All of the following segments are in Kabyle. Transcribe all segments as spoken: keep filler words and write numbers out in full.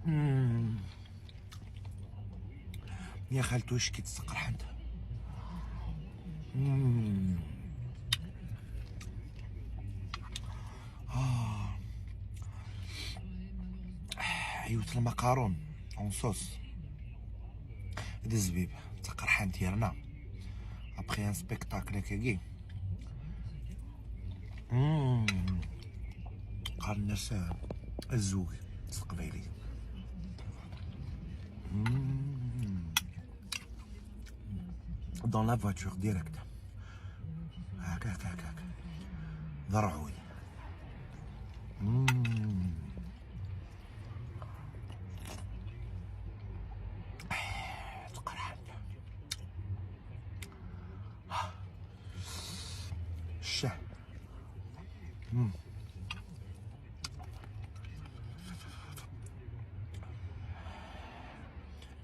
مم. يا خالتو، اش كي تسقرحنت؟ مم. آه. عيوت المقارون اون صوص. هذا الزبيب تقرحان ديالنا. ابخي ان سبيكتاكل هكاكي. مم. قال الناس الزوج تقبيلي. مم. Dans la voiture direct. هاك، هاك، هاك، هاك. ضرعوي. مم. تقرحن. الشه. مم.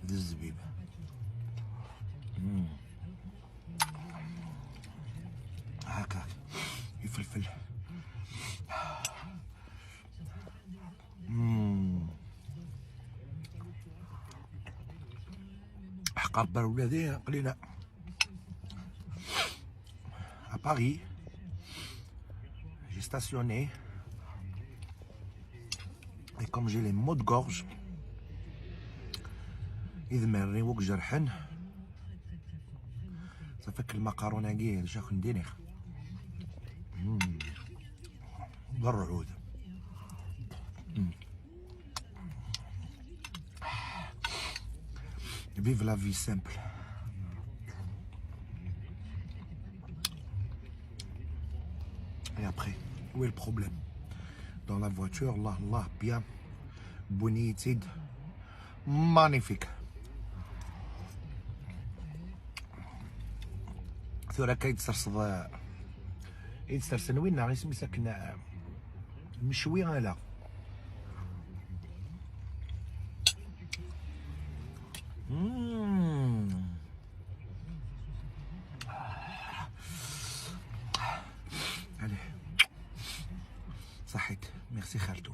هذا الزبيب. مم. هاكا يفلفل. مم. حقر بار ولادي قليلة. À Paris, j'ai stationné. Et comme j'ai les maux de gorge, إذ مرني وك جرحن. صافي، المقارونة كي شاخ ندينيخ. مم. بالرعود. مم. Vive la vie simple. Et après, où est le problème? Dans la voiture, là, là, bien, bonitid, magnifique. ثورة كيتسرسض، يتسرسن وين اسمي ساكن مشوي على. مم. عليه. صحيت. ميرسي خالتو.